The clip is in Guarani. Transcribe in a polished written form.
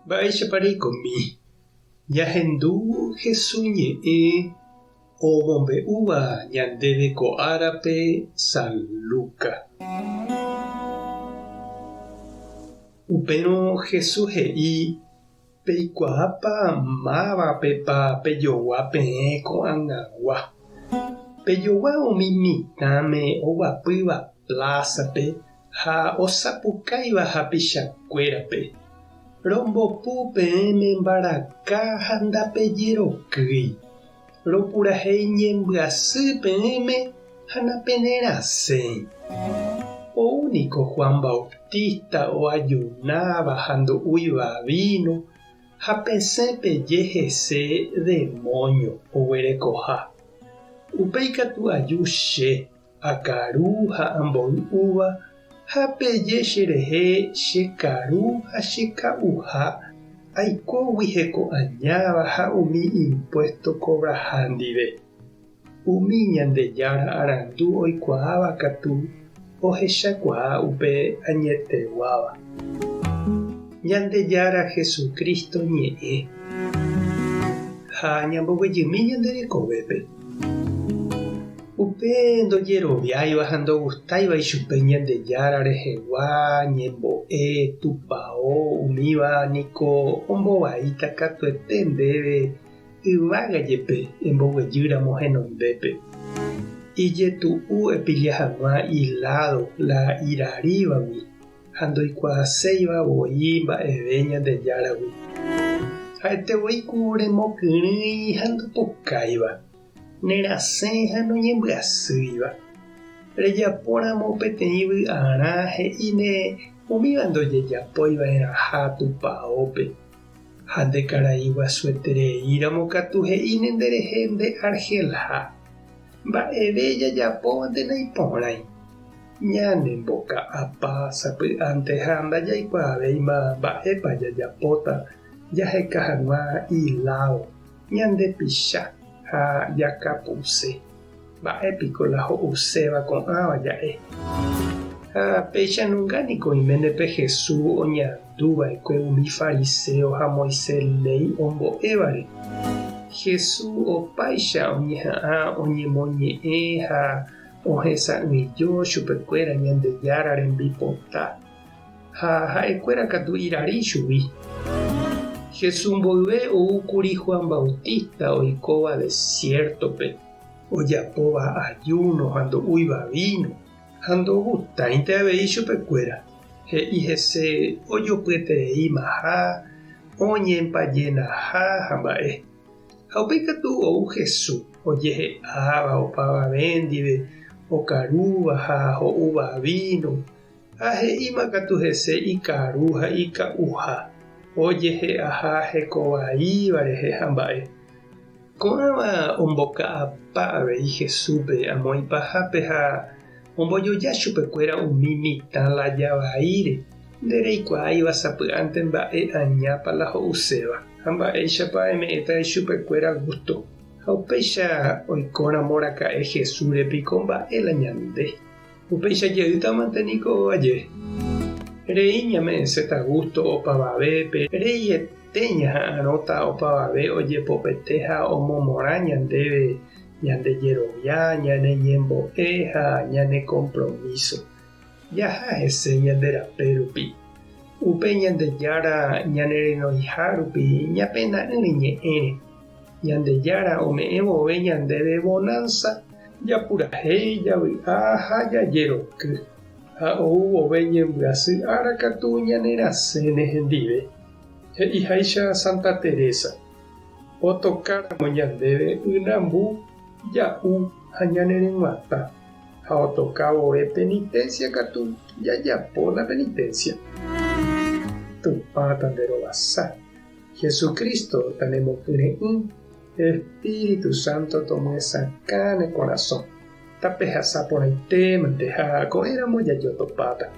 Mba'éichapa reikomi? Ñahendu Hesu ñe'ẽ omombe'úva ñandéve ko árape San Lucas. Upérõ Jesús he'i, Peikuaápa mávapepa pejogua peẽ ko'ag̃agua? Pejogua umi mitãme oguapýva plásape ha osapukáiva hapichakuérape, Rombopu peẽme mbaraka ha ndapejerokýi, Ropurahéi ñembyasy peẽme ha napenerasẽi. Ou niko Juan Bautista oajunáva ha ndo'úiva víno ha pesẽ peje hese demóño oguerekoha. Upéi katu aju che, akaru ha amboy'úva ha peje cherehe che karu ha che ka'uha aikógui heko'añáva ha umi impuésto kovraha ndive. Umi Ñandejára arandu oikuaáva katu ohechakuaa upe añeteguáva. Ñandejára Jesucristo ñe'ẽ ha ñamboguejymi ñande rekovépe. Upe ndojeroviáiva ha ndogustáiva ichupe Ñandejára rehegua ñembo'e, tupao, umíva niko ombovaíta katuete ndéve yvága jepe emboguejýramo henondépe. Ijetu'u epilla hag̃ua iládo la irarívagui ha ndoikuaaséiva voi mba'eve Ñandejáragui. Ha'ete voi ku remokyrỹi ha ndopokáiva, nerasẽ ha noñembyasýiva. Rejapóramo peteĩ vy'arã he'íne umíva ndojejapói va'erãha tupaópe. Ha nde karai guasuetereíramo katu he'íne nderehe nde argelha. Mba'eve jajapóvante naiporãi. Ñanemboka'apa sapy'ánte ha ndajaikuaavéima mba'épa jajapóta jaheka hag̃ua iláo, ñandepicha ha jakapuse. Mba'e piko la ho'uséva ko'ãva ja'e? Ha péicha nunga niko oiméne pe Jesús oñandu va'ekue umi fariséo ha Moisés léi ombo'évare. Jesús opáicha oñeha'ã oñemoñe'ẽ ha ohesa'ỹijo chupekuéra Ñandejára rembipota, ha ha'ekuéra katu irari chugui. Jesús mboyve ou kuri Juan Bautista oikóva desiértope. Ojapóva ajúno ha ndo'úiva víno, ha ndogustáinte avei chupekuéra. He'i hese ojopyetereímaha, oñempajenaha ha mba'e. Ha upéi katu ou Jesús, ojehe'áva opavave ndive, okarúva ha ho'úva víno, ha he'íma katu hese ikaru ha ika'uha, ojehe'aha hekovaíva rehe ha mba'e. Ko'ãva omboka'apa avei Jesúspe amo ipahápe ha ombojoja chupekuéra umi mitã laya vaíre, ndereikuaáiva sapy'ánte mba'e añápa la ho'uséva ha mba'éichapa eme'ẽta ichupekuéra gústo. Ha upéicha oikóramo raka'e Jesúsre piko mba'e la ñande? Upéicha jeýtamante niko aje. Rei ñame'ẽséta gústo opavavépe, reiete ñaha'arõta opavave ojepopete ha omomorã ñandéve ñande jerovia, ñane ñembo'e ha ñane kompromíso. Jaha hese ñande rape rupi. Upe Ñandejára ñanerenoiha rupi ñapena'ỹre ñe'ẽre. Ñandejára ome'ẽ vove ñandéve vonánsa, japurahéi, javy'a ha jajeroky. Ha ou vove ñembyasy ára katu ñanerasẽne hendive. He'iháicha Santa Teresa, Otokáramo ñandéve ynambu, ja'u ha ñaneryg̃uatã, ha otoka vove penitencia katu jajapo la penitencia. Tupã tanderovasa. Jesucristo tanemokyre'ỹ, Espíritu Santo tomyesakã ne korasõ. Tapehasa porãite mante ha ko'ẽramo jajotopáta.